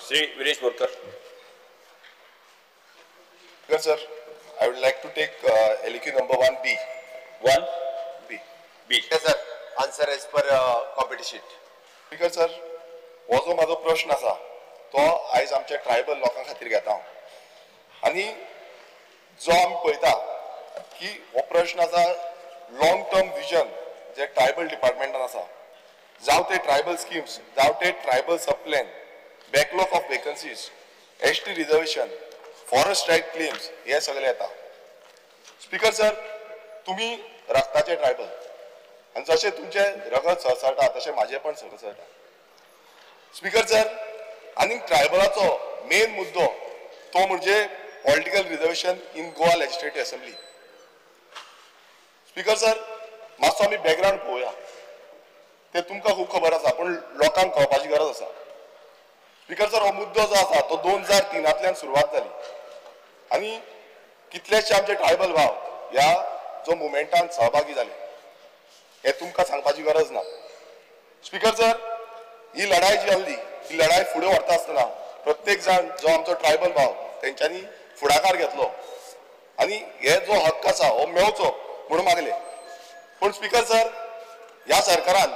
Shri Viresh Borkar. Sir, I would like to take LQ number 1B. 1B. B. Sir, answer as per committee sheet. Speaker sir, हो जो म्हाजो प्रश्न आसा तो आयज आमच्या ट्रायबल लोकां खातीर घेता हांव. आनी जो आमी पळयता की हो प्रश्न आसा लॉंग टर्म विजन जे ट्रायबल डिपार्टमेंटान आसा, जावं ते ट्रायबल स्किम्स, जावं ते tribal sub plan, backlog of vacancies, ST reservation, forest right claims, हे सगळे येता. स्पीकर सर, तुमी रक्ताचे ट्रायबल आनी जशें तुमचें रगत सरसरता तशें म्हाजें पण सरसरता. स्पीकर सर, आनी ट्रायबलाचो मेन मुद्दो तो म्हणजे political reservation in Goa legislative assembly. Speaker sir, मातसो आमी बॅकग्रावंड पळोवया, ते तुमकां खूब खबर आसा पूण लोकांक कळपाची गरज आसा. स्पीकर सर, हो मुद्दो जो आसा तो 2003 सुरवात जाली आनी कितलेशे आमचे ट्रायबल भाव ह्या जो मुवमेंटान सहभागी जाले हे तुमकां सांगपाची गरज ना. स्पीकर सर, ही लढाय जी आसली ही लढाय फुडें व्हरता आसतना प्रत्येक जाण जो आमचो ट्रायबल भाव तेंच्यांनी फुडाकार घेतलो आनी हे जो हक्क आसा हो मेळचो म्हणून मागले. पूण स्पीकर सर, ह्या सरकारान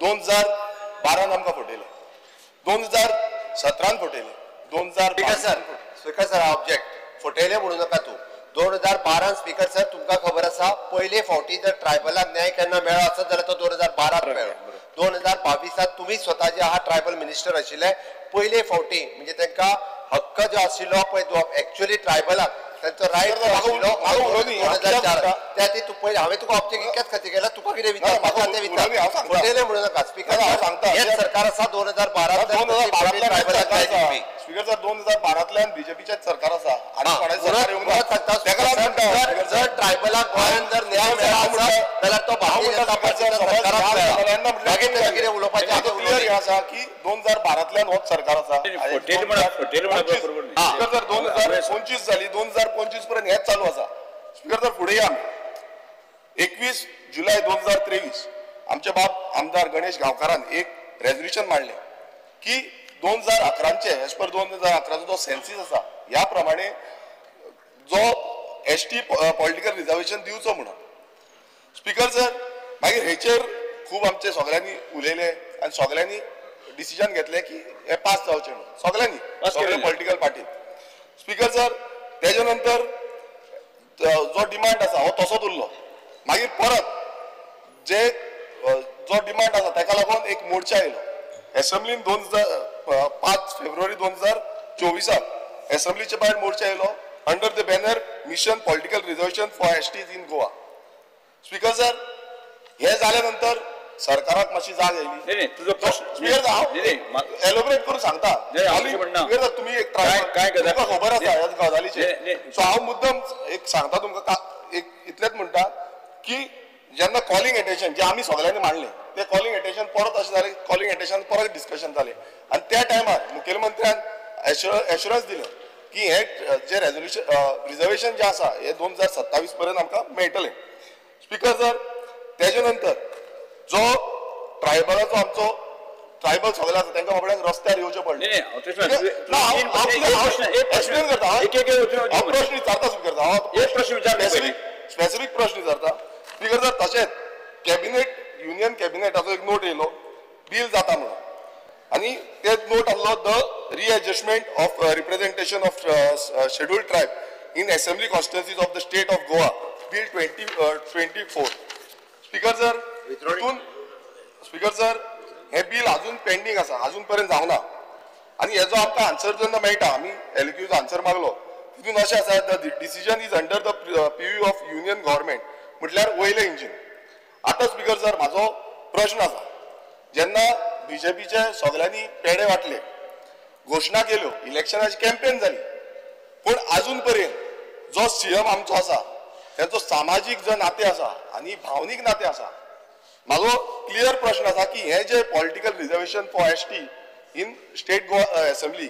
2012 आमकां फटयले, 2017 फटयले, 2000. Speaker sir, object. फटयले म्हणू नाका तूं. 2012 स्पीकर सर तुमकां खबर आसा पयले फावटी जर ट्रायबलाक न्याय केन्ना मेळ्ळो आसत जाल्यार तो 2012 मेळ्ळो. 2022 तुमी स्वता जे आहा ट्रायबल मिनिस्टर आशिल्ले, पयले फावटी म्हणजे तांकां हक्क जो आशिल्लो पळय एक्चुअली ट्रायबलाक तांचो रायट आशिल्लो 2004. त्या खातीर तूं पयलीं हांवें तुका ऑब्जेक्ट इतक्याच खातीर केला, तुका कितें विचारपाचें तें विचार, फटयलें म्हणू नाका. स्पीकर सर, हेंच सरकार आसा 2012 ट्रायबलाक न्याय दिवपी. स्पीकर सर, 2012 बीजेपीचेच सरकार आसा. जर ट्रायबलाक गोंयांत जर न्याय मेळ्ळो आसत जाल्यार तो भारतीय जनता पार्टीच्या सरकाराक मेळ्ळा. मागीर ताका कितें उलोवपाचें आसा क्लियर आसा की 2012 होच सरकार आसा. स्पीकर सर, 2025 जाली, 2025 पर्यंत हेच चालू आसा. स्पीकर सर, फुडें या आमी. 21 जुलय 2023 आमचे बाब आमदार गणेश गांवकारान एक रेजोल्युशन मांडलें की 2011 एज पर 2011 जो सेन्सीस आसा ह्या प्रमाणे जो एसटी पॉलिटिकल रिजर्वेशन दिवचो म्हणून. स्पीकर सर, मागीर हेचेर खूब आमचे सगळ्यांनी उलयले आनी सगळ्यांनी डिसिजन घेतलें की हे पास जावचें म्हणून, सगळ्यांनी, सगळे पॉलिटिकल पार्टीन. स्पीकर सर, तेजे नंतर जो डिमांड आसा हो तसोच उरलो. मागीर परत जे जो डिमांड आसा ताका लागून एक मोर्चा येयलो एसेंब्लीन 5 फेब्रुवारी 2024 एसेंब्लीचे भायर मोर्चा येयलो under the banner mission political reservation for STs in Goa. Speaker sir, हे जाल्या नंतर सरकाराक मातशी जाग येयली. एलोबरेट करून सांगता तुमी, एक तुमकां खबर आसा ह्या गजालीचेर. सो हांव मुद्दम एक सांगता तुमकां, एक इतलेंच म्हणटा की जेन्ना कॉलिंग एटेन्शन जे आमी सगळ्यांनी मांडलें ते कॉलिंग एटेन्शन परत अशें जालें, कॉलिंग एटेन्शन परत डिस्कशन जालें आनी त्या टायमार मुखेलमंत्र्यान एश्युरन्स दिलें की हे जे रेजोल्युशन रिजर्वेशन जे आसा हे 2027 पर्यंत आमकां मेळटलें. स्पीकर सर, तेजे नंतर जो ट्रायबलाचो आमचो ट्रायबल सगळे आसा तांकां बाबड्यांक रस्त्यार येवचें पडलें. एक्सप्लेन करता, हांव प्रश्न विचारता स्पीकर सर, हांव स्पेसिफीक प्रश्न विचारता स्पीकर सर. तशेंच कॅबिनेट, युनियन कॅबिनेटाचो एक नोट येयलो बील जाता म्हणून आनी ते नोट आसलो the readjustment of representation of scheduled tribe in assembly constituencies of the state of Goa bill 2024. Speaker sir, तितून स्पीकर सर हें बील अजून पेंडींग आसा, अजून पर्यंत जावना आनी हेजो आमकां आन्सर जेन्ना मेळटा, आमी एलक्यूचो आन्सर मागलो, तितून अशें आसा the decision is under the purview of union government, म्हटल्यार वयलें इंजीन. आतां स्पीकर सर म्हाजो प्रश्न आसा, जेन्ना बीजेपीचे सगळ्यांनी पेडे वांटले, घोशणा केल्यो, इलेक्शनाची कॅम्पेन जाली, पूण अजून पर्यंत जो सीएम आमचो आसा तेचो सामाजीक जो नातें आसा आनी भावनीक नातें आसा, म्हाजो क्लियर प्रश्न आसा की हे जे political reservation for ST in state Goa assembly,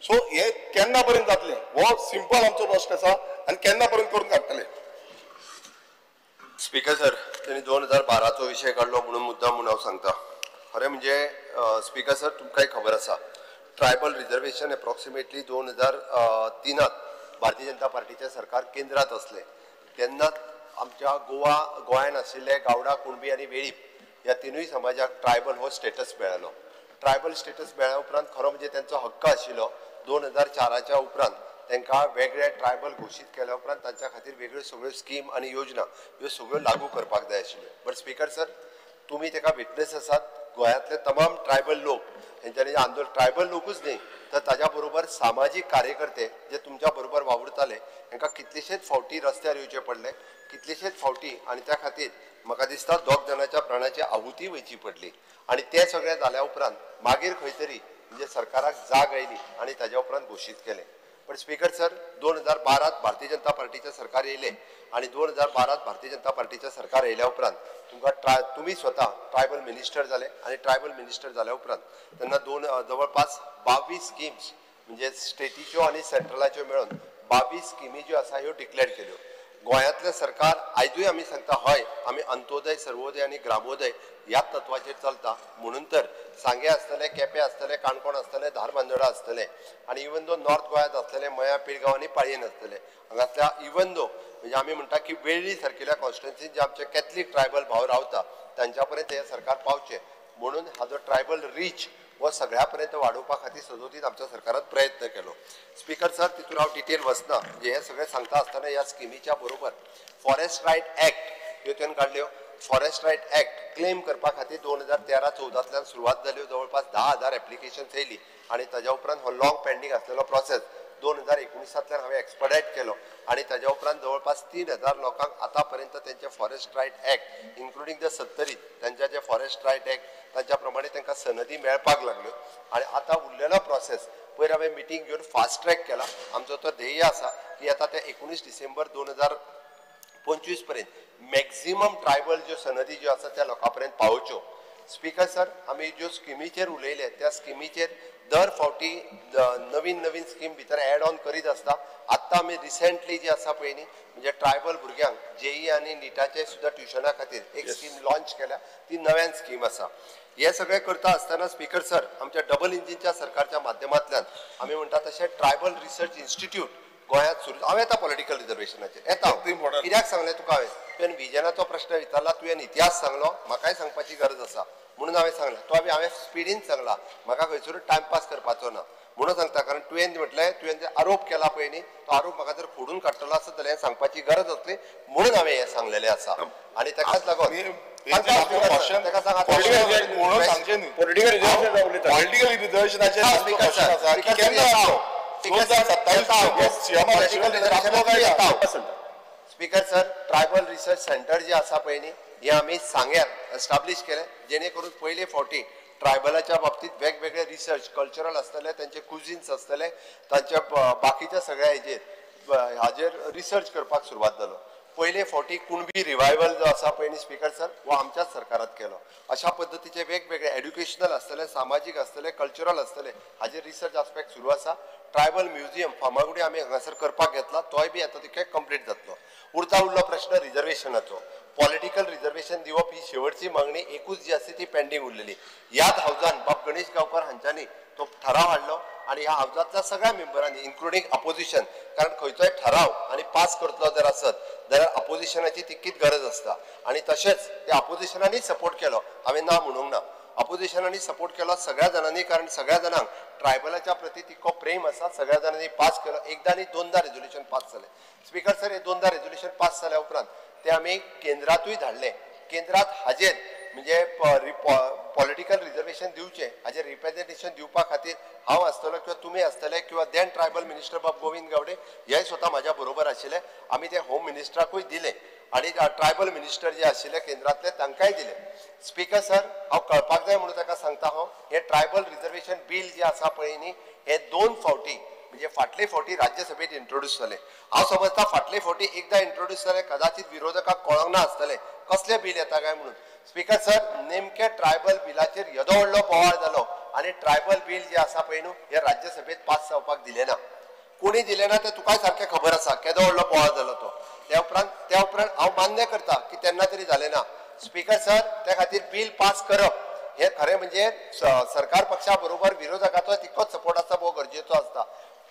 so हे केन्ना पर्यंत जातलें, हो सिंपल आमचो प्रश्न आसा आनी केन्ना पर्यंत करून काडटले. स्पीकर सर, तेणी 2012चो विशय काडलो म्हणून मुद्दाम म्हणून हांव सांगता. खरें म्हणजे स्पीकर सर, तुमकांय खबर आसा tribal reservation approximately 2003 Bharatiya Janata पार्टीचें सरकार केंद्रात आसलें तेन्ना आमच्या गोंयान आशिल्ले गावडा, कुणबी आनी वेळीप ह्या तिनूय समाजाक ट्रायबल हो स्टेटस मेळ्ळो. ट्रायबल स्टेटस मेळ्ळ्या उपरांत खरो म्हणजे तेंचो हक्क आशिल्लो. 2004 उपरांत तांकां वेगळे ट्रायबल घोशीत केल्या उपरांत तांच्या खातीर वेगळ्यो सगळ्यो स्कीम आनी योजना ह्यो सगळ्यो लागू करपाक जाय आशिल्ल्यो. बट स्पीकर सर, तुमी ताका विटनेस आसात. गोंयांतले तमाम ट्रायबल लोक हेंच्यांनी आंदोलन, ट्रायबल लोकूच न्ही तर ताज्या बरोबर सामाजीक कार्यकर्ते जे तुमच्या बरोबर वावुरताले तांकां कितलेशेच फावटी रस्त्यार येवचे पडले, कितलेशेच फावटी, आनी त्या खातीर म्हाका दिसता 2 जाणांच्या प्राणाची आहुती वयची पडली. आनी तें सगळें जाल्या उपरांत मागीर खंय तरी म्हणजे सरकाराक जाग आयली आनी ताज्या उपरांत घोशीत केलें. पण स्पीकर सर, 2012 भारतीय जनता पार्टीचें सरकार येयलें आनी 2012 भारतीय जनता पार्टीचें सरकार येयल्या उपरांत तुमकां तुमी स्वता ट्रायबल मिनिस्टर जाले आनी ट्रायबल मिनिस्टर जाल्या उपरांत तेन्ना जवळपास 22 स्किम्स म्हणजे स्टेटीच्यो आनी सेंट्रलाच्यो मेळून 22 स्किमी ज्यो आसा ह्यो डिक्लेअर केल्यो. गोंयांतलें सरकार आयजूय आमी सांगता, हय आमी अंत्योदय, सर्वोदय आनी ग्रामोदय ह्या तत्वाचेर चलता. म्हणून तर सांगे आसतले, केपें आसतले, काणकोण आसतले, धारबांदोडा आसतले आनी इवन दो नॉर्थ गोंयांत आसतले, मया, पिळगांव आनी पाळयेन आसतले. हांगासल्या इवन दो म्हणजे आमी म्हणटा की वेळ्ळी सारकिल्या कॉन्स्टिट्युन्सीन जे आमचे कॅथलीक ट्रायबल भाव रावता तांच्या पर्यंत हें सरकार पावचें म्हणून हाजो ट्रायबल रीच हो सगळ्या पर्यंत वाडोवपा खातीर सदोदीत आमच्या सरकारान प्रयत्न केलो. स्पीकर सर, तितून हांव डिटेल वचना. म्हणजे हें सगळें सांगता आसतना ह्या स्किमीच्या बरोबर फॉरेस्ट रायट एक्ट ह्यो तेणें काडल्यो. फॉरेस्ट रायट एक्ट क्लेम करपा खातीर 2013-14 सुरवात जाल्यो. जवळपास 10,000 एप्लिकेशन्स येयली आनी ताज्या उपरांत हो लॉंग पेंडींग आसलेलो प्रोसेस 2019 हांवें एक्सपडायट केलो आनी ताज्या उपरांत जवळपास 3,000 लोकांक आतां पर्यंत तेंचे forest right act including the Sattari तांच्या जे फॉरेस्ट रायट एक्ट तांच्या प्रमाणे तांकां सनदी मेळपाक लागल्यो. आनी आतां उरलेलो प्रोसेस पयर हांवें मिटींग घेवन फास्ट ट्रॅक केला. आमचो तो ध्येय आसा की आतां ते 19 डिसेंबर 2025 पर्यंत मॅक्झिमम ट्रायबल ज्यो सनदी ज्यो आसा त्या लोकां पर्यंत पावोवच्यो. स्पीकर सर, आमी ज्यो स्किमीचेर उलयले त्या स्किमीचेर दर फावटी नवीन नवीन स्कीम भितर एड ऑन करीत आसता. आत्तां आमी रिसेंटली जी आसा पळय न्ही म्हणजे ट्रायबल भुरग्यांक जेई आनी निटाचे सुद्दां ट्युशना खातीर एक स्कीम लॉंच केल्या, ती नव्यान स्कीम आसा. हे सगळें करता आसतना स्पीकर सर, आमच्या डबल इंजिनच्या सरकारच्या माध्यमांतल्यान आमी म्हणटा तशें ट्रायबल रिसर्च इन्स्टिट्यूट गोंयांत सुरू. हांव येता पॉलिटिकल रिजर्वेशनाचेर येता. कित्याक सांगलें तुका हांवें, तुवें विजनाचो प्रश्न विचारला, तुवें इतिहास सांगलो, म्हाकाय सांगपाची गरज आसा म्हणून हांवें सांगलें. तो हांवें स्पिडीन सांगला, म्हाका खंयसरूय टायमपास करपाचो ना म्हणून सांगता. कारण तुवें म्हटलें, तुवें जे आरोप केला पळय न्ही तो आरोप म्हाका जर फोडून काडटलो आसत जाल्यार सांगपाची गरज आसली म्हणून हांवें हें सांगलेलें आसा. आनी ताकाच लागून speaker sir, tribal research centre जे आसा पळय न्ही हे आमी सांग्यार एस्टाब्लीश केलें जेणे करून पयले फावटी ट्रायबलाच्या बाबतीत वेगवेगळे रिसर्च कल्चरल आसतले, तांचे कुझिन्स आसतले, तांच्या बाकीच्या सगळ्या हेजेर हाजेर रिसर्च करपाक सुरवात जालो. पयले फावटी कुणबी रिवायवल जो आसा पळय न्ही स्पीकर सर, हो आमच्याच सरकारात केलो. अशा पद्दतीचे वेगवेगळे एड्युकेशनल आसतले, सामाजीक आसतले, कल्चरल आसतले हाजेर रिसर्च आस्पेक्ट सुरू आसा. ट्रायबल म्युझियम फार्मागुडी आमी हांगासर करपाक घेतला, तोय बी आतां तितके कंप्लीट जातलो. उरता उरलो प्रश्न रिजर्वेशनाचो. पॉलिटिकल रिजर्वेशन दिवप ही शेवटची मागणी एकूच जी आसा ती पेंडींग उरलेली. ह्याच हावजान बाब गणेश गांवकर हांच्यांनी तो ठराव हाडलो आनी ह्या हावजांतल्या सगळ्या मेंबरांनी इन्क्लुडींग अपोजिशन, कारण खंयचोय ठराव आनी पास करतलो जर आसत जाल्यार अपोजिशनाची तितकीच गरज आसता. आनी तशेंच त्या अपोजिशनांनी सपोर्ट केलो, हांवें ना म्हणूंक ना, अपोजिशनांनी सपोर्ट केलो सगळ्या जाणांनी, कारण सगळ्या जाणांक ट्रायबलाच्या प्रती तितको प्रेम आसा. सगळ्या जाणांनी पास केलो. एकदां न्ही दोनदां रेजोल्युशन पास जालें. स्पीकर सर, हे दोनदां रेजोल्युशन पास जाल्या उपरांत ते आमी केंद्रांतूय धाडले. केंद्रांत हाजेर म्हणजे पॉलिटिकल रिजर्वेशन दिवचें हाजेर रिप्रेझेंटेशन दिवपा खातीर हांव आसतलो किंवा तुमी आसतले किंवा then tribal minister बाब गोविंद गावडे हे स्वता म्हाज्या बरोबर आशिल्ले. आमी ते होम मिनिस्टराकूय दिले आनी ट्रायबल मिनिस्टर जे आशिल्ले केंद्रांतले तांकांय दिले. स्पीकर सर, हांव कळपाक जाय म्हणून ताका सांगता, हांव हें ट्रायबल रिजर्वेशन बील जें आसा पळय न्ही हें 2 फावटी म्हणजे फाटले फावटी राज्यसभेत इंट्रोड्यूस जालें. हांव समजता फाटले फावटी एकदां इंट्रोड्यूस जालें, कदाचित विरोधकांक कळोंक ना आसतलें कसलें बील येता काय म्हणून. स्पीकर सर, नेमकें ट्रायबल बिलाचेर येदो व्हडलो बोवाळ जालो आनी ट्रायबल बील जें आसा पळय न्हू हें राज्यसभेत पास जावपाक दिलें ना. कोणी दिलें ना तें तुकाय सारकें खबर आसा केदो व्हडलो बोवाळ जालो तो. त्या उपरांत हांव मान्य करता की तेन्ना तरी जालें ना. स्पीकर सर, त्या खातीर बील पास करप हे खरें म्हणजे सरकार पक्षा बरोबर विरोधकाचो तितकोच सपोर्ट आसता, भोव गरजेचो आसता.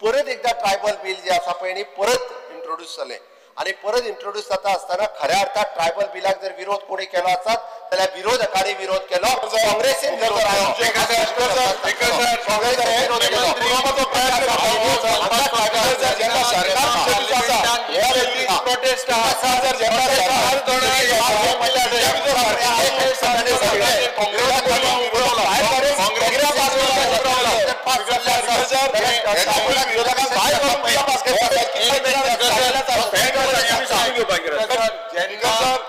परत एकदा ट्रायबल बील जे आसा पळय न्ही परत इंट्रोड्यूस जालें आनी परत इंट्रोड्यूस जाता आसतना खऱ्या अर्थात ट्रायबल बिलाक जर विरोध कोणी केलो आसत जाल्यार विरोधकांनी विरोध केलो, काँग्रेसीन विरोध केलो.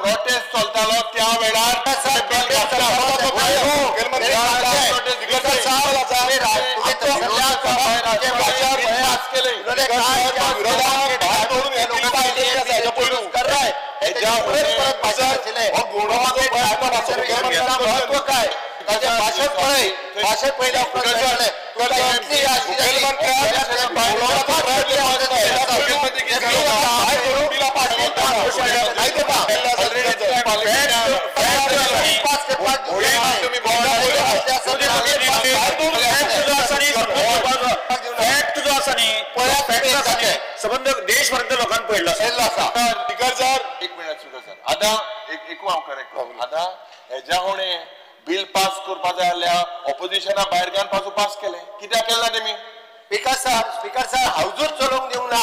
प्रोटेस्ट चलतालो त्या वेळार भाशण पळय, भाशण पळयल्या उपरांत संबंध देशभरांतल्या लोकांक पडला आसा. एक मिनिट स्पीकर सर, आतां एक हांव करेक्ट करता. आतां हेज्या उणें बिल पास करपा जाय जाल्यार ऑपोजिशना भायर घेवन पासून पास केलें, कित्याक केलें ना तेमी? स्पीकर सर, स्पीकर सर हावजूच चलोवंक दिवंक ना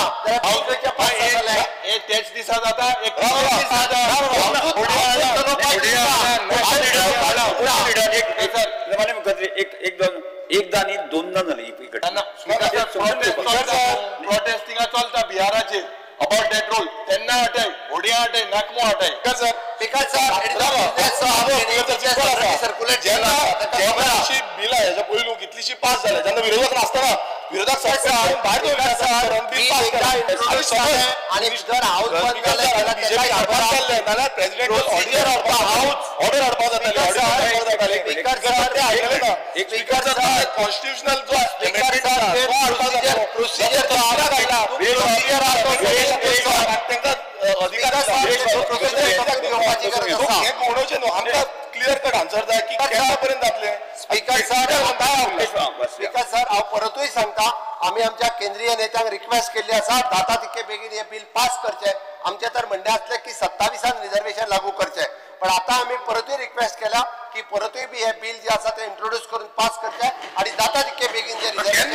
जाल्यार हे तेच दिसा जाता. एकदा न्ही दोनदा जालें. प्रोटेस्ट थिंगा चलता बिहाराचेर अबाउट that role, तेन्ना हटय, होडया हटय, नाकमो हटय. स्पीकर सर बिलां हेच्या पयलू कितलीशी पास जाल्या जेन्ना विरोधक नासतना विरोधक भायर जाल्यार प्रेसिडेंट ऑर्डर हाडपाक जाताले. कॉन्स्टिट्युशनल जो तांकां अधिकार हे न्हू, आमकां क्लियर कट आन्सर जाय की केन्ना पर्यंत जातलें. स्पीकर सर, स्पीकर सर हांव परतूय सांगता, आमी आमच्या केंद्रीय नेत्यांक रिक्वेस्ट केल्ली आसा जाता तितके बेगीन हे बिल पास करचें. आमचें तर म्हणणें आसलें की 27 रिजर्वेशन लागू करचें, पण आतां आमी परतूय रिक्वेस्ट केल्या की परतूय बी हे बिल जे आसा तें इंट्रोड्यूस करून पास करचें आनी जाता तितके बेगीन जे रिजर्वेशन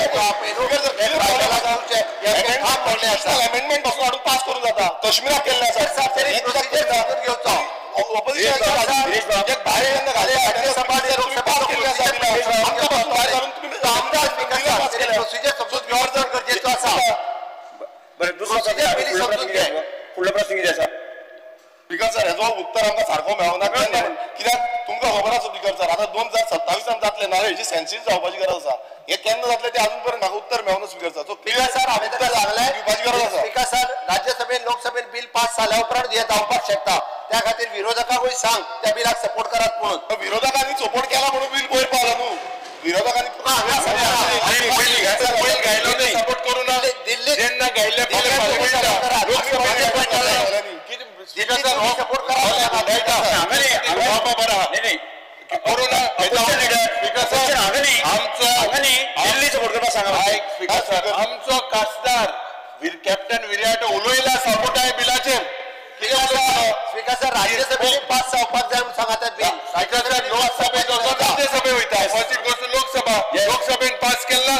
अमेंडमेंट पासून हाडून पास करून जाता. काश्मीराक केल्लें आसा, प्रोसिजर समजून घेवचो. प्रोसिजर समजून घेवप चड गरजेचो आसा. बरें, दुसरो फुडलो प्रश्न कितें आसा? स्पीकर सर, हेजो उत्तर आमकां सारको मेळना. कित्याक तुमकां खबर आसा स्पीकर सर, आतां 2027 जातलें ना, हेजी सेन्सीस जावपाची गरज आसा. हे केन्ना जातलें तें अजून पर्यंत म्हाका उत्तर मेळना स्पीकर सर. स्पीकर सर, हांवें ताका सांगलें दिवपाची गरज आसा. स्पीकर सर, राज्यसभेन लोकसभेन बिल पास जाल्या उपरांत हें जावपाक शकता. त्या खातीर विरोधकांकूय सांग त्या बिलाक सपोर्ट करात म्हणून. विरोधकांनी सपोर्ट केला म्हणून बिल वयर पावला न्हू. विरोधकांनी सपोर्ट करू ना दिल्ली जेन्ना गायले सपोर्ट करा. आमचो खासदार कॅप्टन विरियाटो उलयला सपोर्ट आहे बिलाचेर. स्पीकर सर, राज्यसभेन पास जावपाक जाय म्हणून सांगा तें बिल. स्पीकर सर, लोकसभेन राज्यसभे वयता, first it goes to Lok Sabha. लोकसभेन पास केला.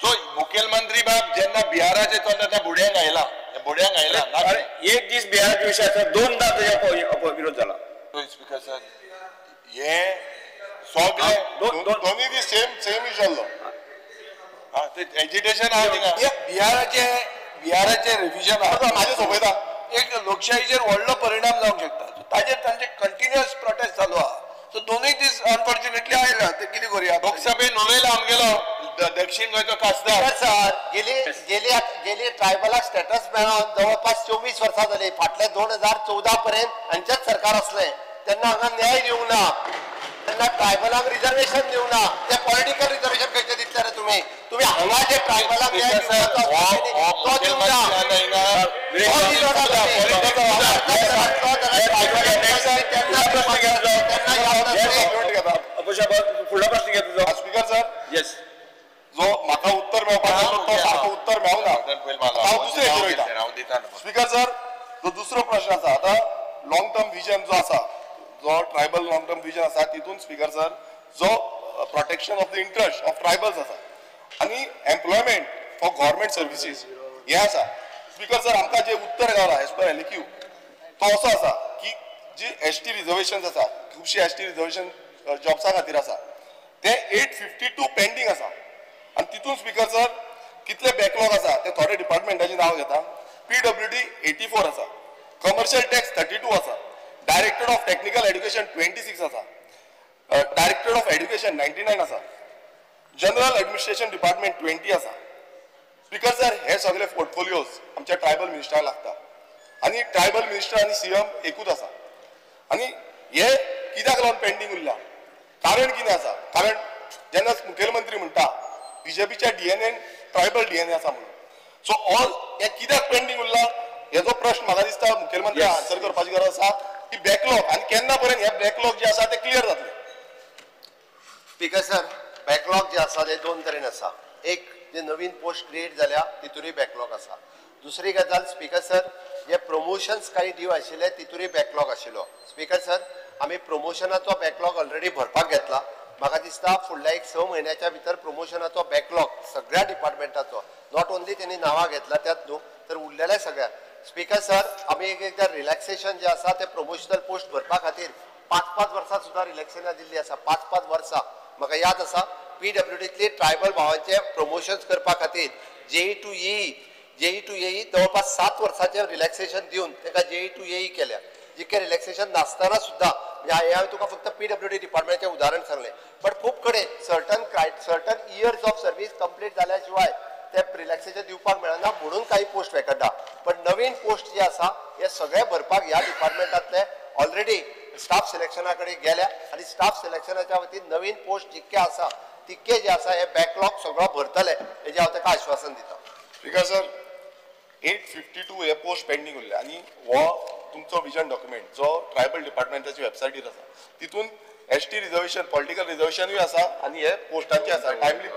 सो मुखेलमंत्री बाब जेन्ना बिहाराचेर चलता त्या बुड्यांक आयला, बुड्यांक आयला. एक दीस बिहाराच्या विशय आसा, दोनदा ताच्या विरोध जाला. स्पीकर सर, हे सगळे दोन्ही दीस सेम सेम इशू जाल्लो. एजिटेशन आहा थिंगा. बिहाराचे रिव्हिजन आहा म्हाजें सोंपयता. एक लोकशाहीचेर व्हडलो परिणाम जावंक शकता. ताजेर तांचे कंटिन्युअस प्रोटेस्ट चालू आहा. सो दोनूय दीस अनफॉर्च्युनेटली आयला, ते कितें करुया. लोकसभेन उलयला आमगेलो दक्षिण गोंयचो खासदार. सर, गेली गेली गेली ट्रायबलाक स्टेटस मेळोन जवळपास 24 वर्सां जाली. फाटले 2014 पर्यंत हांचेच सरकार आसलें तेन्ना हांगा न्याय दिवंक ना, तेन्ना ट्रायबलांक रिजर्वेशन दिवंक ना. ते पॉलिटिकल रिजर्वेशन खंयचें दितले रे तुमी? तुमी हांगा जे ट्रायबलांक न्याय दिवपाचो तो दिवंक ना. सारको उत्तर मेळना. हांव दुसरे हेचेर वयता. स्पीकर सर, जो दुसरो प्रश्न आसा आतां लॉंग टर्म विजन जो आसा, जो ट्रायबल लॉंग टर्म विजन आसा तितून स्पीकर सर जो protection of the interest of tribals आसा आनी एम्प्लॉयमेंट फॉर गव्हर्मेंट सर्विसीस हें आसा. स्पीकर सर, आमकां जें उत्तर गावला एज पर एलएक्यू तो असो आसा की जी एस टी रिजर्वेशन आसा, खुबशी एस टी रिजर्वेशन जॉब्सा खातीर आसा, ते 852 पेंडींग आसा. आनी तितून स्पीकर सर कितले बॅकलॉग आसा ते थोडे डिपार्टमेंटाचें नांव घेता. पीडब्ल्यूडी 84 आसा, कमर्शियल टॅक्स 32 आसा, डायरेक्टर ऑफ टेक्निकल एड्युकेशन 26 आसा, डायरेक्टर ऑफ एड्युकेशन 99 आसा, जनरल एडमिनिस्ट्रेशन डिपार्टमेंट 20 आसा. स्पीकर सर, हे सगळे पोर्टफोलियोज आमच्या ट्रायबल मिनिस्टराक लागता आनी ट्रायबल मिनिस्टर आनी सीएम एकूच आसा. आनी हे कित्याक लागून पेंडींग उरला, कारण कितें आसा? कारण जेन्ना मुखेलमंत्री म्हणटा बीजेपीच्या डीएनएन ट्रायबल डीएनए आसा म्हणून, सो ऑल हे कित्याक पेंडींग उरला हेजो प्रश्न म्हाका दिसता मुखेलमंत्री आन्सर करपाची गरज आसा की बॅकलॉग आनी केन्ना पर्यंत हे बॅकलॉग जे आसा ते क्लियर जातले. स्पीकर सर, बॅकलॉग जे आसा ते दोन तरेन आसा. एक जे नवीन पोस्ट क्रिएट जाल्या तितूनय बॅकलॉग आसा. दुसरी गजाल स्पीकर सर, जे प्रमोशन्स काही ड्यू आशिल्ले तितूनय बॅकलॉग आशिल्लो. स्पीकर सर, आमी प्रमोशनाचो बॅकलॉग ऑलरेडी भरपाक घेतला. म्हाका दिसता फुडल्या एक 6 म्हयन्याच्या भितर प्रमोशनाचो बॅकलॉग सगळ्या डिपार्टमेंटाचो, not only तेणी नांवां घेतला त्यात न्हू, तर उरलेल्या सगळ्या. स्पीकर सर, आमी एक एकदां रिलॅक्सेशन जे आसा ते प्रमोशनल पोस्ट भरपा खातीर 5-5 वर्सां सुद्दां रिलॅक्सेशनां दिल्ली आसा. 5-5 वर्सां म्हाका याद आसा पीडब्ल्यूडींतली ट्रायबल भावांचे प्रमोशन्स करपा खातीर जेई टू एई जवळपास 7 वर्सांचें रिलॅक्सेशन दिवन ताका जेई टू एई केल्या. जितकें रिलॅक्सेशन नासतना सुद्दां, म्हणजे हांवें तुका फक्त पीडब्ल्यूडी डिपार्टमेंटाचें उदाहरण सांगलें, बट खूब कडेन certain years of service complete जाल्या शिवाय ते रिलॅक्सेशन दिवपाक मेळना म्हणून काही पोस्ट वेकंट आहा. पण नवीन पोस्ट जे आसा हे सगळे भरपाक ह्या डिपार्टमेंटांतले ऑलरेडी स्टाफ सिलेक्शना कडेन गेल्या आनी स्टाफ सिलेक्शनाच्या वतीन नवीन पोस्ट जितके आसा तितके जे आसा हे बॅकलॉग सगळो भरतले हेजें हांव ताका आश्वासन दिता. स्पीकर सर, 852 हे पोस्ट पेंडींग उरले आनी हो तुमचो विजन डॉक्युमेंट जो ट्रायबल डिपार्टमेंटाची वेबसायटीर आसा तितून एस टी रिजर्वेशन, पॉलिटिकल रिजर्वेशनूय आसा आनी हे पोस्टांचे आसा टायमली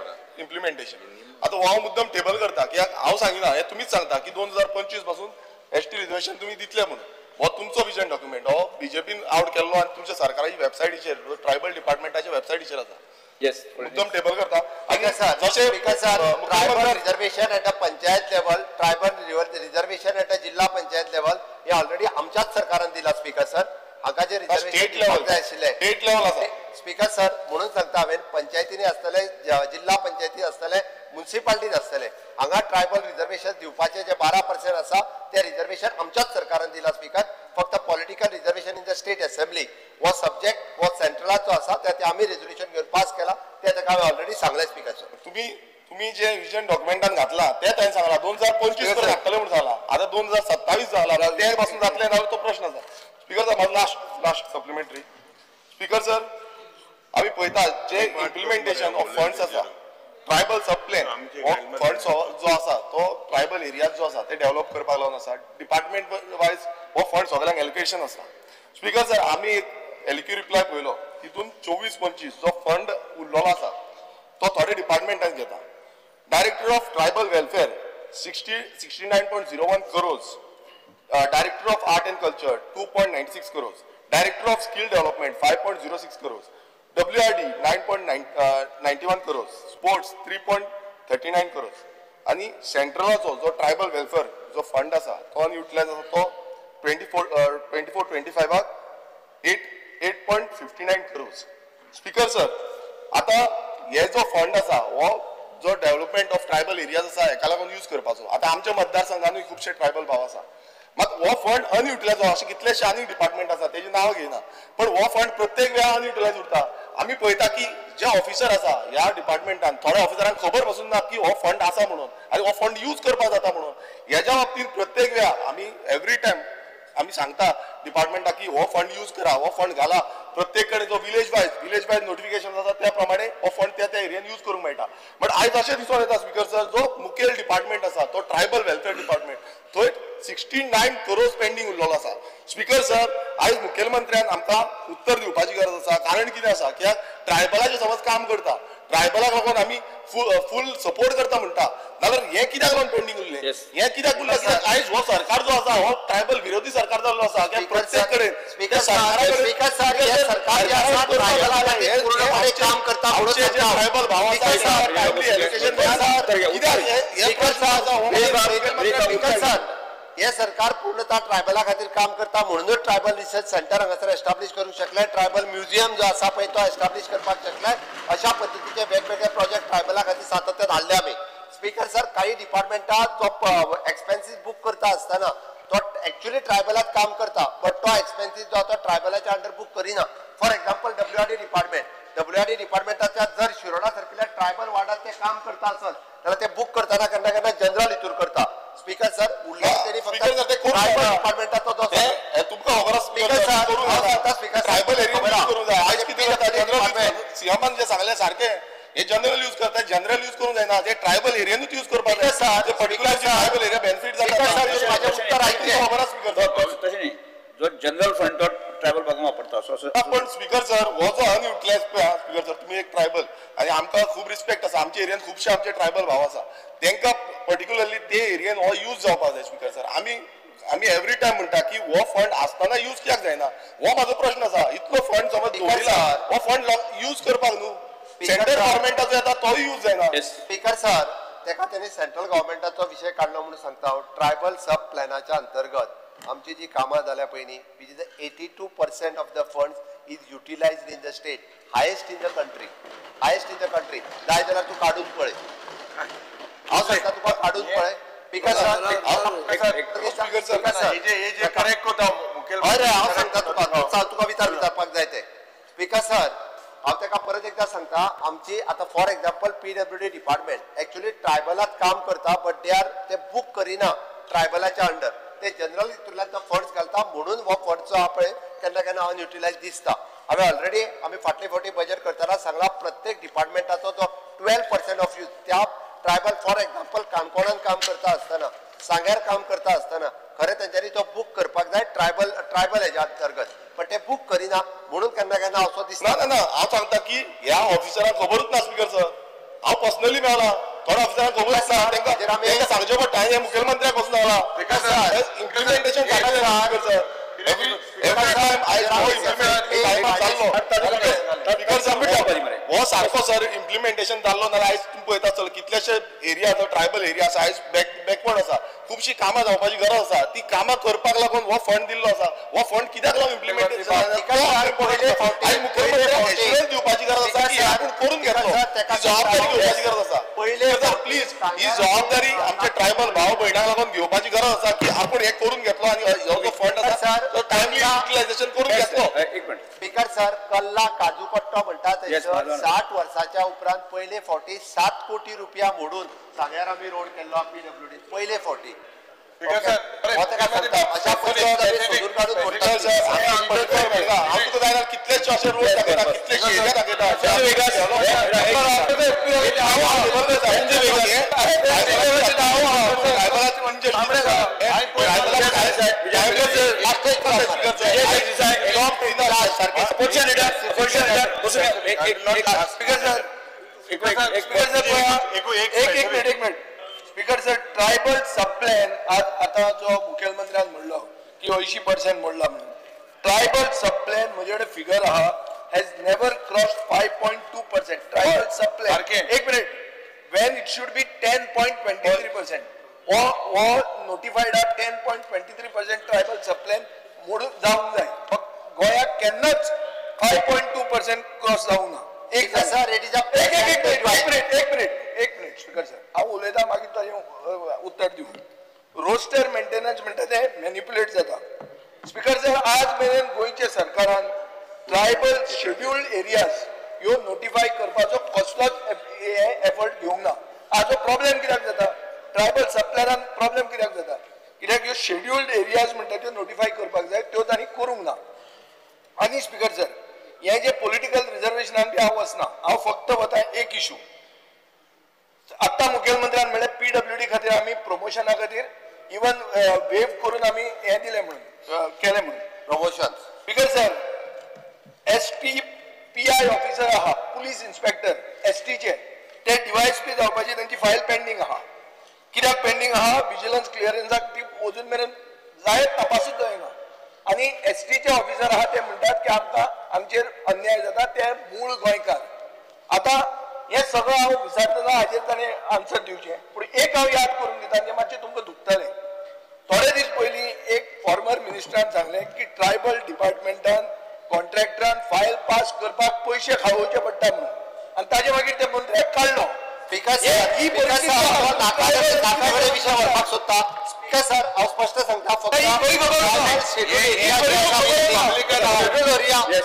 इम्प्लिमेंटेशन. आतां हो हांव मुद्दम टेबल करता कित्याक हांव सांगिना, हें तुमीच सांगता की 2025 पासून एस टी रिजर्वेशन तुमी दितले म्हणून. हो तुमचो विजन डॉक्युमेंट हो बीजेपीन आवट केल्लो आनी तुमच्या सरकाराची वेबसायटीचेर, ट्रायबल डिपार्टमेंटाच्या वेबसायटीचेर आसा. येस, मुद्दम टेबल करता. Tribal reservation at a panchayat level, tribal reservation at a जिल्हा पंचायत लेवल हे ऑलरेडी आमच्याच सरकारान दिला. स्पीकर सर, हांगा जे स्टेट लेवल आशिल्ले स्टेट लेवल आसा. स्पीकर सर, म्हणून सांगता हांवें, पंचायतींनी आसतले, जिल्हा पंचायती आसतले, मुन्सिपालिटीन आसतले, हांगा ट्रायबल रिजर्वेशन दिवपाचें जे 12% आसा ते रिजर्वेशन आमच्याच सरकारान दिला. स्पीकर, फक्त political reservation in the state assembly हो सब्जेक्ट हो सेंट्रलाचो आसा, ते आमी रेजोल्युशन घेवन पास केला, ते ताका हांवें ऑलरेडी सांगलें. स्पीकर सर, तुम्ही जे विजन डॉक्युमेंटान घातला ते ताणें सांगला 2025 पर्यंत घातले म्हणून सांगला, आतां 2027 जाला, ते पासून जातले ना तो प्रश्न आसा. स्पीकर सर, म्हाजो लास्ट सप्लिमेंटरी. स्पीकर सर, आमी पळयता जे इम्प्लिमेंटेशन ऑफ फंड्स आसा, ट्रायबल सब प्लॅन हो फंड जो आसा तो ट्रायबल एरियाज जो आसा ते डेव्हलप करपाक लागून आसा. डिपार्टमेंट वायज हो फंड सगळ्यांक एलोकेशन आसा. स्पीकर सर, आमी एक एलक्यू रिप्लाय पळयलो, तितून 24-25 जो फंड उरलेलो आसा तो थोडे डिपार्टमेंटान घेता. Director of tribal welfare 69.01 crores, director of art and culture 2.96 crores, director of skill development 5.06 crores, WRD 9.91 crores, sports 3.39 crores. आनी सेंट्रलाचो जो ट्रायबल वेलफेअर जो फंड आसा तो अनयुटिलायज आसा तो 24-25 8.59 क्रोर्स. स्पीकर सर, आतां हे जो फंड आसा हो जो डेव्हलपमेंट ऑफ ट्रायबल एरियाज आसा हेका लागून यूज करपाचो. आतां आमच्या मतदारसंघानूय खुबशे ट्रायबल भाव आसा, मात हो फंड अनयुटिलायज अशे कितलेशे आनीक डिपार्टमेंट आसा तेजी नांव घेयना, पण हो फंड प्रत्येक वेळा अनयुटिलायज उरता. आमी पळयता की जे ऑफिसर आसा ह्या डिपार्टमेंटान थोड्या ऑफिसरांक खबर पसून ना की हो फंड आसा म्हणून आनी हो फंड यूज करपाक जाता म्हणून. हेज्या बाबतींत प्रत्येक वेळा आमी एवरी टायम आमी सांगता डिपार्टमेंटाक की हो फंड यूज करा, हो फंड घाला. प्रत्येक कडेन जो विलेज वायज नोटिफिकेशन आसा त्या प्रमाणे हो फंड त्या त्या एरियान यूज करूंक मेळटा. बट आयज अशें दिसून येता स्पीकर सर, जो मुखेल डिपार्टमेंट आसा तो ट्रायबल वेलफेअर डिपार्टमेंट थंय 69 क्रोर्स पेंडींग उरलेलो आसा. स्पीकर सर, आयज मुखेलमंत्र्यान आमकां उत्तर दिवपाची गरज आसा. कारण कितें आसा कित्याक ट्रायबलाचें समज काम करता, ट्रायबलाक लागून आमी फूल सपोर्ट करता म्हणटा, नाल्यार हें कित्याक लागून पेंडींग उरलें? हें कित्याक उरलें? कित्याक आयज हो सरकार जो आसा हो ट्रायबल विरोधी सरकार जाल्लो आसा. प्रत्येक कडेन ट्रायबल भाव आसा, हे सरकार पूर्णतः ट्रायबला खातीर काम करता म्हणूनच ट्रायबल रिसर्च सेंटर हांगासर एस्टाब्लिश करूंक शकले, ट्रायबल म्युझियम जो आसा पळय तो एस्टाब्लिश करपाक शकले. अशा पद्दतीचे वेगवेगळे प्रोजेक्ट ट्रायबला खातीर सातत्यान हाडले आमी. स्पीकर सर, काही डिपार्टमेंटात तो एक्सपेन्सीस बूक करता आसतना तो एक्चुअली ट्रायबलात काम करता, बट तो एक्सपेन्सीस जो आसा ट्रायबलाच्या अंडर बूक करिना. For example WRD department, WRD डिपार्टमेंटाच्या जर शिरोडा सारकिल्ल्या ट्रायबल वार्डात ते काम करता आसत जाल्यार ते बूक करतना केन्ना केन्ना जनरल हितूर करता. स्पीकर सर, उरले तेणी फक्त ट्रायबल डिपार्टमेंटाचो जो तुमकां खबर आसा स्पीकर सर, ट्रायबल एरिया करूंक जाय. आयज कितें जाता, जनरल सीएमान जे सांगलें सारकें, हे जनरल यूज करता, जनरल यूज करूंक जायना, ते ट्रायबल एरियानूच यूज करपाक जाय. ते पर्टिक्युलर ट्रायबल एरिया बेनिफीट जाता. उत्तर आयकलें खबर आसा स्पीकर सर, तशें न्ही, जो जनरल फंड तो ट्रायबल भागांत वापरता असो. पण स्पीकर सर, हो जो अनयुटिलायज पळय स्पीकर सर, तुमी एक ट्रायबल आनी आमकां खूब रिस्पेक्ट आसा, आमच्या एरियान खुबशे आमचे ट्रायबल भाव आसा, तांकां पर्टिक्युलरली ते एरियन हो यूज जावपाक जाय. स्पीकर सर, आमी आमी एवरी टायम म्हणटा की हो फंड आसतना यूज कित्याक जायना, हो म्हाजो प्रश्न आसा. इतलो फंड समज दवरिला, हो फंड यूज करपाक न्हू, सेंट्रल गव्हर्मेंटाचो येता तोय यूज जायना. स्पीकर सर, तेका तेणी सेंट्रल गव्हर्मेंटाचो विशय काडलो म्हणून सांगता हांव. ट्रायबल सब प्लॅनाच्या अंतर्गत आमची जी कामां जाल्या पयलीं, which is 82% of the funds is utilised in the state, highest in the country, highest in the country. जाय जाल्यार तूं काडून पळय, हांव सांगता तुका काडून पळय. स्पीकर सर, हय हांव सांगता तुका, तुका विचार विचारपाक जाय ते. स्पीकर सर, हांव ताका परत एकदां सांगता, आमची आतां for example PWD department actually ट्रायबलात काम करता, बट they are ते बूक करिना ट्रायबलाच्या अंडर, ते जनरल हितूंतल्यान तो फंड्स घालता, म्हणून हो फंड जो आहा पळय केन्ना केन्ना अनयुटिलायज दिसता. हांवें ऑलरेडी आमी फाटले फावटी बजेट करतना सांगला, प्रत्येक डिपार्टमेंटाचो जो 12% ऑफ यूज त्या ट्रायबल, फॉर एग्जाम्पल काणकोणान काम करता आसतना, सांग्यार काम करता आसतना खरें तेंच्यांनी तो बूक करपाक जाय ट्रायबल ट्रायबल हेज्या अंतर्गत, पण ते बूक करिना म्हणून केन्ना केन्ना असो दिसता. ना ना, हांव सांगता की ह्या ऑफिसरांक खबरूच ना स्पीकर सर, हांव पर्सनली मेळ्ळा थोड्या ऑफिसरांक खबर आसना, तांकां सांगचें पडटा. हें मुखेलमंत्र्याक वचून आयला, इम्प्लिमेंटेशन जाता speaker sir. Every time I speaker sir, हो सारको सर इम्प्लिमेंटेशन जाल्लो ना. आयज तुमी पळयता आसतलो कितलेशे एरिया जो ट्रायबल एरिया आसा आयज बॅकवर्ड आसा, खुबशीं कामां जावपाची गरज आसा, ती कामां करपाक लागून हो फंड दिल्लो आसा. हो फंड कित्याक लागून इम्प्लिमेंटेशन आयज मुखेलमंत्र्याक एश्युरन्स दिवपाची गरज आसा की आपूण करून घेतलो, ही जबाबदारी घेवपाची गरज आसा. प्लीज ही जबाबदारी आमच्या ट्रायबल भाव भयणांक लागून घेवपाची गरज आसा की आपूण हें करून घेतलो आनी हो जो फंड आसा तो टायमली युटिलायझेशन करून घेतलो. एक मिनिट स्पीकर सर, कल्ला काजू पट्टो म्हणटा थंयसर 60 वर्साच्या उपरांत पयले फावटी 7 कोटी रुपया मोडून सांग्यार आमी रोड केल्लो पीडब्ल्यूडी पयले फावटी. अशा कितलेशे अशे रोड दाखयता, कितलेशे एरिया दाखयता. एक minute speaker sir, tribal sub plan आतां जो मुखेलमंत्र्यान म्हणलो की 80% मोडला म्हणून, ट्रायबल सब प्लॅन म्हजे कडेन फिगर आहा has never crossed 5.2% tribal sub plan. एक minute, when it should be 10.23%, हो नोटिफायड आहा 10.23% ट्रायबल सब प्लॅन मोडून जावंक जाय. फक्त गोंयाक केन्नाच 5.2% क्रॉस जावंक ना. एक मिनिट स्पीकर सर, हांव उलयता मागीर ताजें उत्तर दिवं. रोस्टर मेंटेनन्स म्हणटा तें मॅनिपुलेट जाता. स्पीकर सर, आज मेरेन गोंयच्या सरकारान ट्रायबल शेड्युल्ड एरियाज ह्यो नोटिफाय करपाचो कसलोच एफर्ट घेवंक ना. आज हो प्रॉब्लेम कित्याक जाता, ट्रायबल सब प्लॅनान प्रॉब्लेम कित्याक जाता, कित्याक ह्यो शेड्युल्ड एरियाज म्हणटा त्यो नोटिफाय करपाक जाय, त्यो तांणी करूंक ना. आनी स्पीकर सर, हें जे पॉलिटिकल रिजर्वेशनान बी हांव वचना, हांव फक्त वता एक इशू. आत्तां मुखेलमंत्र्यान म्हणलें पीडब्ल्यूडी खातीर आमी प्रमोशना खातीर इवन वेव करून आमी हें दिलें म्हणून केलें म्हणून promotion. Speaker sir, S T PI officer आहा, पुलीस इन्स्पेक्टर एसटीचे, ते डीवायएसपी जावपाची तांची फायल पेंडींग आहा. कित्याक पेंडींग आहा? विजिलन्स क्लियरन्साक ती अजून मेरेन जायत तपासूच जायना. आनी एसटीचे ऑफिसर आहा ते म्हणटात की आमकां आमचेर अन्याय जाता, ते मूळ गोंयकार. आतां हें सगळें हांव विचारतना हाजेर ताणें आन्सर दिवचें, पूण एक हांव याद करून दिता जें मातशें तुमकां दुखतलें. थोडे दीस पयलीं एक फॉर्मर मिनिस्टरान सांगलें की ट्रायबल डिपार्टमेंटान कॉन्ट्रॅक्टरान फायल पास करपाक पयशे खावोवचे पडटा म्हणून, आनी ताजे मागीर त्या मंत्र्याक काडलो. स्पीकर सर, विशय व्हरपाक सोदता. स्पीकर सर, हांव स्पश्ट सांगता, फक्त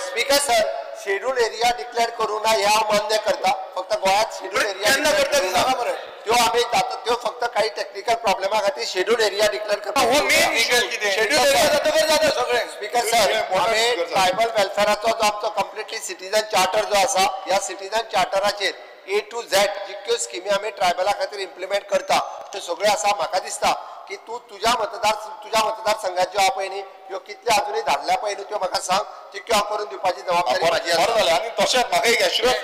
speaker sir, schedule area declare करूं ना हे हांव मान्य करता. फक्त गोंयांत शेड्यूल एरिया त्यो आमी त्यो फक्त काही टेक्निकल प्रॉब्लेमा खातीर शेड्यूल एरिया डिक्लेअर करता. स्पीकर सर, आमी ट्रायबल वेलफेअराचो जो आमचो कंप्लिटली सिटीजन चार्टर जो आसा, ह्या सिटीजन चार्टराचेर ए टू झेड जितक्यो स्किमी आमी ट्रायबला खातीर इम्प्लिमेंट करता त्यो सगळ्यो आसा. म्हाका दिसता की तूं तुज्या मतदारसंघात ज्यो आहा पळय न्ही, ह्यो कितल्यो आजुनूय धाडल्या पळय न्ही त्यो म्हाका सांग, तितक्यो हांव करून दिवपाची जबाबदारी म्हाजी आसा. बरें जालें. आनी तशेंच म्हाका एक एश्युरन्स,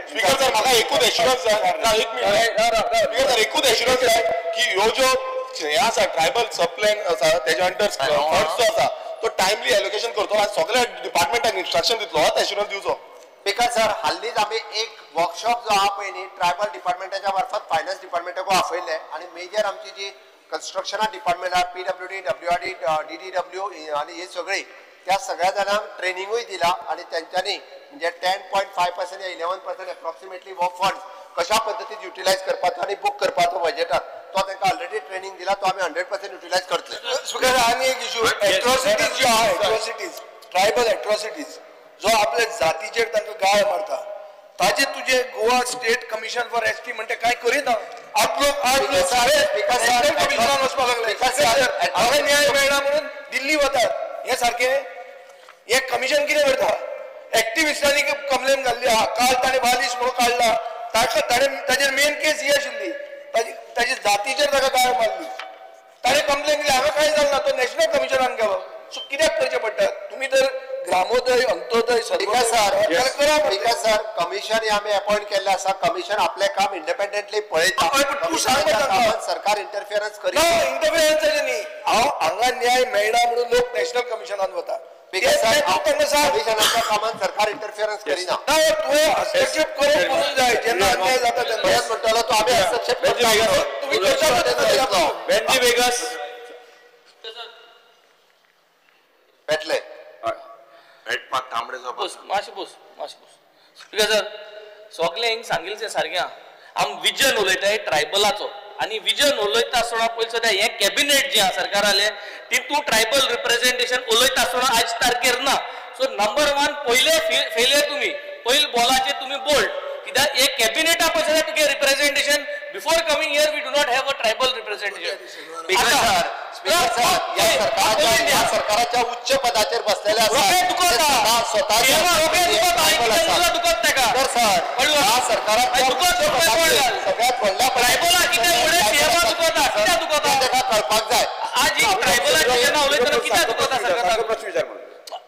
स्पीकर सर, म्हाका एकूच एश्युरन्स जाय, एक मिनट स्पीकर सर, एकूच एश्युरन्स जाय की ह्यो ज्यो हें आसा ट्रायबल सब प्लॅन आसा तेज्या अंडर फंड्स जो आसा तो टायमली एलोकेशन करतलो आनी सगळ्या डिपार्टमेंटाक इन्स्ट्रक्शन दितलो, होच एश्युरन्स दिवचो. स्पीकर सर, हाल्लीच आमी एक वर्कशॉप जो आहा पळय न्ही ट्रायबल डिपार्टमेंटाच्या मार्फत फायनान्स डिपार्टमेंटाकूय आपयल्लें आनी मेजर आमची जी कन्स्ट्रक्शना डिपार्टमेंट आहा, PWD, WRD, DDW आनी हे सगळी, त्या सगळ्या जाणांक ट्रेनिंगूय दिला आनी तेंच्यांनी म्हणजे 10.5% या 11% एप्रॉक्सिमेटली हो फंड कशा पद्दतीन युटिलायज करपाचो आनी बूक करपाचो बजेटात, तो तांकां ऑलरेडी ट्रेनिंग दिला, तो आमी 100% युटिलायज करतले. स्पीकर, आनी एक इशू, एट्रॉसिटीज ज्यो आहा, एट्रॉसिटीज, ट्रायबल एट्रॉसिटीज जो आपल्या जातीचेर तांकां गाळ मारता, ताजे तुजे Goa state commission for ST म्हणटा काय करिना. आठ लोक कमिशनान वचपाक लागले, हांगा न्याय मेळना म्हणून दिल्ली वतात. हे सारकें हे कमिशन कितें करता? एक्टिविस्टांनी कंप्लेन घाल्ली आहा, काल ताणें बालिश म्हणून काडला, ताका ताणें ताजेर मेन केस ही आशिल्ली, ताजी जातीचेर ताका गाळ मारली, ताणें कंप्लेन दिली, हांगा कांय जालें ना, तो नॅशनल कमिशनान गेलो. सो कित्याक करचें पडटा? तुमी तर ग्रामोदय, अंत्योदय, स्पीकर सर, कमिशन हे आमी अपॉइंट केल्लें आसा. कमिशन आपलें काम इंडिपेंडंटली पळयता, सरकार इंटरफियरन्स करिना. इंटरफियरन्साचें न्ही, हांव हांगा न्याय मेळना म्हणून लोक नॅशनल कमिशनान वता. कमिशनाच्या कामात सरकार इंटरफियरन्स करिना. तुवें हस्तक्षेप करूंक जाय जेन्ना अन्याय जाता तेन्ना. म्हणटलो तो आमी हस्तक्षेप करता. भेटले मातशें बस, मातशें बस. स्पीकर सर, सगळें हिंग सांगिल्लें तें सारकें आहा. आमी विजन उलयताय ट्रायबलाचो, आनी विजन उलयता आसतना पयलीं सद्या हें कॅबिनेट जें आहा सरकारालें तितून ट्रायबल रिप्रेझेंटेशन उलयता आसतना आयज तारखेर ना. सो नंबर 1 पयलें फेलियर तुमी, पयलीं बॉलाचेर तुमी बोल्ड, कित्याक हे कॅबिनेटा पळय जाल्यार तुगे representation before coming here we do not have a tribal representation. सरकाराच्या उच्च पदाचेर बसलेले सरकाराच्या कळपाक जाय. आज ट्रायबलाची जेन्ना उलयतना कित्याक दुखता सरकार?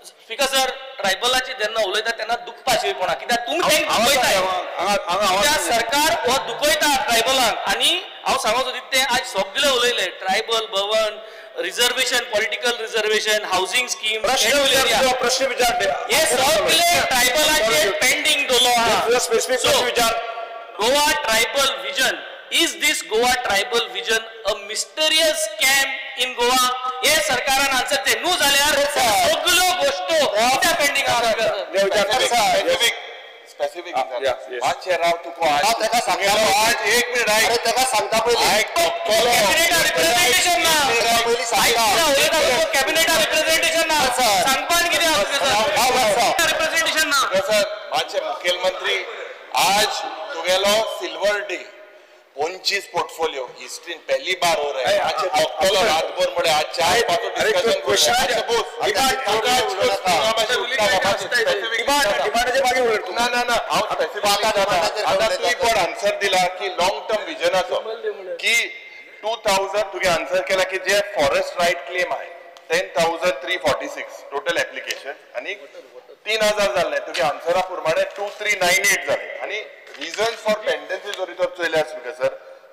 स्पीकर सर, ट्रायबलाची जेन्ना उलयता तेन्ना दुखपाची कोणा, कित्याक तुमी तांकां दुखयताय, कित्याक सरकार हो दुखयता ट्रायबलांक. आनी हांव सांगूंक सोदता तें आज सगळे उलयले, tribal Bhavan, reservation, political reservation, housing scheme, प्रश्न विचार, हे सगळे ट्रायबलाचे पेंडींग दवरलो आहा. Goa tribal vision, is this Goa tribal vision a mysterious scam in Goa? हे सरकारान आन्सर ते न्हू जाल्यार सगळ्यो गोश्टो कित्याक पेंडींग आहा? स्पेसिफिक मातशें राव तुका आज एक मिनिट आयक, ताका सांगता पयलीं कॅबिनेटा रिप्रेझेंटेशन ना, कॅबिनेटा रिप्रेझेंटेशन ना, सांगपान कितें रिप्रेझेंटेशन ना. सर, मातशें मुखेलमंत्री आज तुगेलो सिल्वर डे, 25 पोर्टफोलियो हिस्ट्री पहली बार हो रहा है. आज बघतलो रातभर म्हळे आज 4 5 डिस्कशन ना ना ना. हांव स्पेसिफिक तुवें कोण आन्सर दिला की लॉंग टर्म विजनाचो की 2000 तुगे आन्सर केला की जे फॉरेस्ट रायट क्लेम आहे 10,346 टोटल एप्लिकेशन आणि 3000 जाल्ले तुगे आन्सरा प्रमाणे 2398 जाले. आनी रिजन्स फॉर पेंडन्सी जरी तर चोयल्यार speaker sir,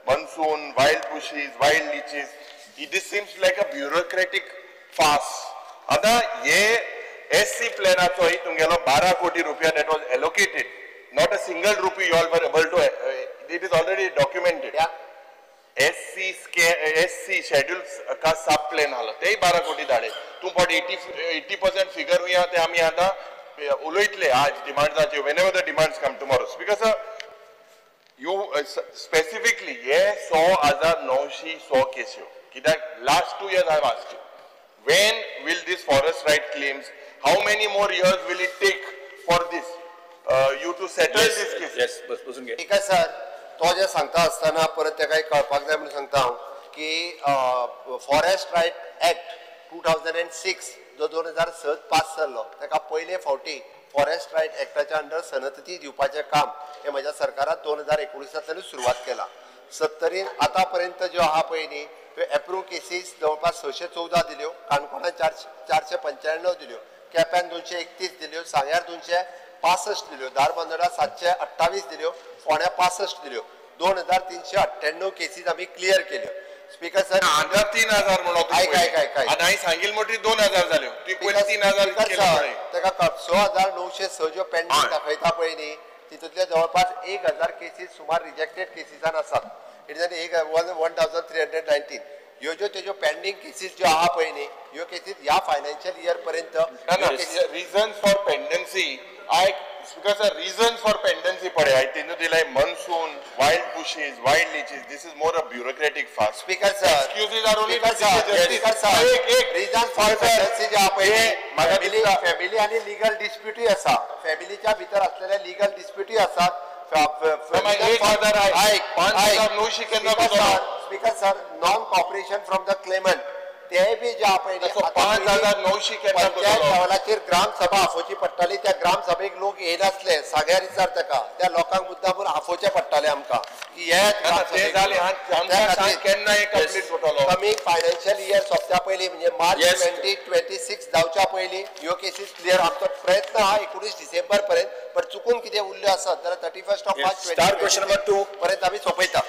monsoon, wild bushes, wild leeches, this seems like a bureaucratic farce. आतां हे एस सी प्लॅनाचोय तुमगेलो 12 कोटी रुपया that was allocated, not a single rupee you all were able to, it is already documented. S C schedule का सब plan आलो तेय 12 कोटी धाडे. तूं फट 80% फिगर हुया ते आमी आतां उलयतले आज डिमांड्साचेर, whenever the demands come tomorrow. Speaker sir, you specifically हे 100,900 केस्यो कित्याक last 2 years I have asked you, when will this forest right claims, how many more years will it take for this you to settle this case? Yes, बसून घे. ठीक आहे sir, तो जे सांगता आसतना परत तेका एक कळपाक जाय म्हणून सांगता हांव की फॉरेस्ट रायट एक्ट 2006 जो 2006 पास जाल्लो तेका पयले फावटी फॉरेस्ट रायट एक्टाच्या अंडर सनदती दिवपाचें काम हें म्हज्या सरकारान 2019 सुरवात केला. सत्तरीन आतां पर्यंत ज्यो आहा पळय न्ही त्यो एप्रूव केसीस जवळपास 614 दिल्यो, काणकोणान 495 दिल्यो, केप्यान 231 दिल्यो, सांग्यार 265 दिल्यो, धारबांदोडा 728 दिल्यो, फोंड्या 65 दिल्यो. 2398 केसीस आमी क्लियर केल्यो. स्पीकर सर, 3000 म्हणून आयक आयक आयक आयक हांवें सांगिल्लें म्हणटकीर 2000 जाल्यो, तुवें पयलीं 3000 ताका 6906 ज्यो पेंडींग दाखयता पळय न्ही तितूंतले जवळपास 1000 केसीस सुमार रिजेक्टेड केसीसान आसात. It is 1319 ह्यो ज्यो तेज्यो पेंडींग केसीस ज्यो आहा पळय न्ही ह्यो केसीस ह्या फायनान्शियल इयर पर्यंत. रिजन्स फॉर पेंडन्सी आयक speaker sir, reasons for pendency पळय हांवें तेन्ना दिलाय monsoon, wild bushes, wild leeches, this is more a bureaucratic farce. Speaker sir, excuses are only speaker sir, एक रिजन फॉर पेंडन्सी जे आहा पळय family आनी लिगल डिस्प्युटूय आसा, फॅमिलीच्या भितर असलेले लिगल डिस्प्युटूय आसात. Speaker sir, non cooperation from the claimant ते B J आहा पळय 5900 पंचायत लेवलाचेर ग्रामसभा आफोवची पडटाली, त्या ग्रामसभेक लोक येयनासले, सांग्यार विचार तेका, त्या लोकांक मुद्दामून आफोवचें पडटालें आमकां की येयात. कमींग फायनान्शियल इयर सोंपच्या पयलीं म्हणजे मार्च 2026 जावच्या पयलीं ह्यो केसीस क्लियर. आमचो प्रयत्न आहा 19 डिसेंबर पर्यंत, पण चुकून कितें उरल्यो आसत जाल्यार 31 मार्च 2022 पर्यंत आमी सोंपयता.